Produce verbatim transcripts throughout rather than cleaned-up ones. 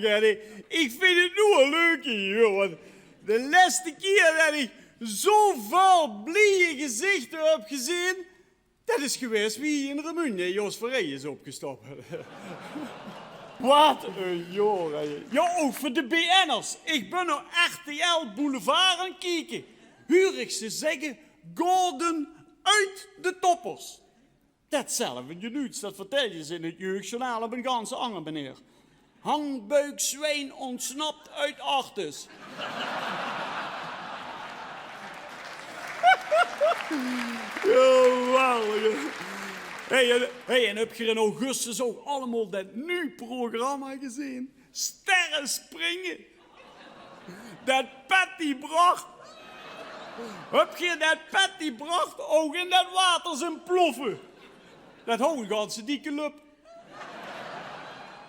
Ja, nee, ich vinj 't noe al leuk hie, joh. Want de lèste kier det ich zoväöl blieje gezichter höb gezeen, det is gewaes wie hie in Remunj Jos van Rij is opgestap. Waat ein jaor, hè. Ja, ouch veur de B N'ers. Ich bön nao R T L Boulevard aan 't kieke. Huur ich ze zègke: Gordon oet de toppers. Detzelfde geluid, det vertèlje ze in 't jeugdjournaal op ein gans anger meneer. Hangbuikzwijn ontsnapt uit Artis. Geweldig. Hey, en, hey, en höb geer in augustus ouch allemaol det nuuj programma gezeen? Sterre springe. Det Patty Bart. Höb geer det Patty Bart ouch in det water zeen ploffe? Det hou ein ganse dikke löp.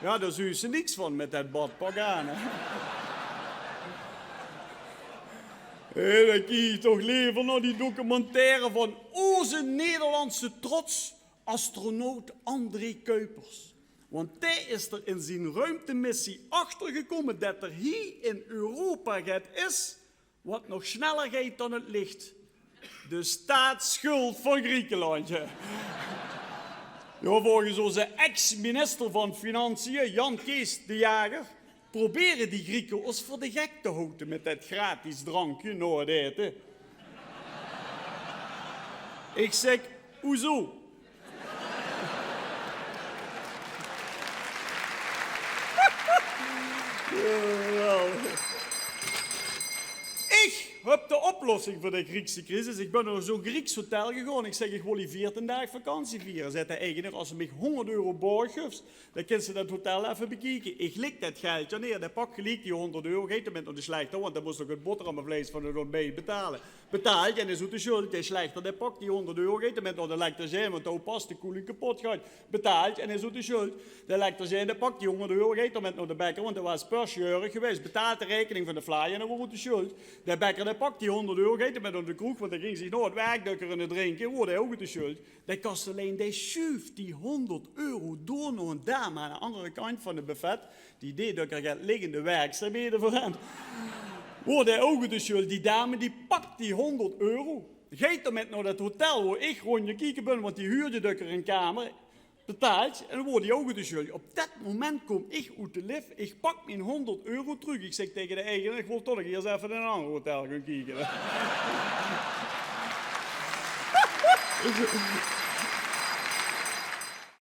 Ja, dao zuus se niks van mit det badpak aan, hè. Hé, dan kiek ich toch lever nao die documentaire van ózze Nederlandse trots, astronaut André Kuipers. Want dae is d'r in zien ruimtemissie achtergekómme det d'r hie in Europa get is waat nog sneller geit dan 't licht. De staatsschuld van Griekenland, ja. Ja, volges ózze ex-minister van Financiën, Jan Kees de Jager, probere die Grieke ós veur de gek te haoje mit det gratis drankje nao 't aete. Ich zèk: hoezo? Jawel. Ich höb de oplossing veur de Griekse crisis. Ich bön nao zo'n Grieks hotel gegange. Ich zèk: ich wil hie veertien daag vakantie viere. Zaet de eigenaar: es se mich hóngerd euro borg gufs, dan kins se det hotel effe bekieke. Ich lèk det geldje neer, dae pak geliek die hóngerd euro, geit d'rmit nao de slechter, want dae mós nog 't boterhammevleis van 't ontbijt betale. Betaalt en is oet de sjuld. Dae slechter, dae pak die hóngerd euro, geit d'rmit nao de elektricien, want dae pas de koeling kepot gehad. Betaalt en is oet de sjuld. De elektricien, dae pak die hóngerd euro, geit d'rmit nao de bekker, want dae waas pörsjeurig gewaes. Betaalt de raekening van de vlaai en is oet de sjuld. De bekker, dae pak die hóngerd euro, geit d'rmit nao de kroeg, want dae ging zich nao 't werk dökker eine drinke, woor dae ouch oet de sjuld. Dae kastelein, dae sjuuf die hóngerd euro door nao ein dame aan de anger kantj van 't buffet. Die deeg dökker get liggende werkzaamhede veur häöm. Woor dae ouch oet de sjuld. Die dame, die pak die hóngerd euro. Geit d'rmit nao det hotel wo ich róndj aan 't kieke bön, want die huurdje dökker ein kamer. Betaalt en woor die ouch oet de sjuld. Op det moment kóm ich oet de lif. Ich pak mien hóngerd euro trök. Ich zèk taenge de eigenaar: ich wil toch nog eers effe in ein anger hotel gaon kieke.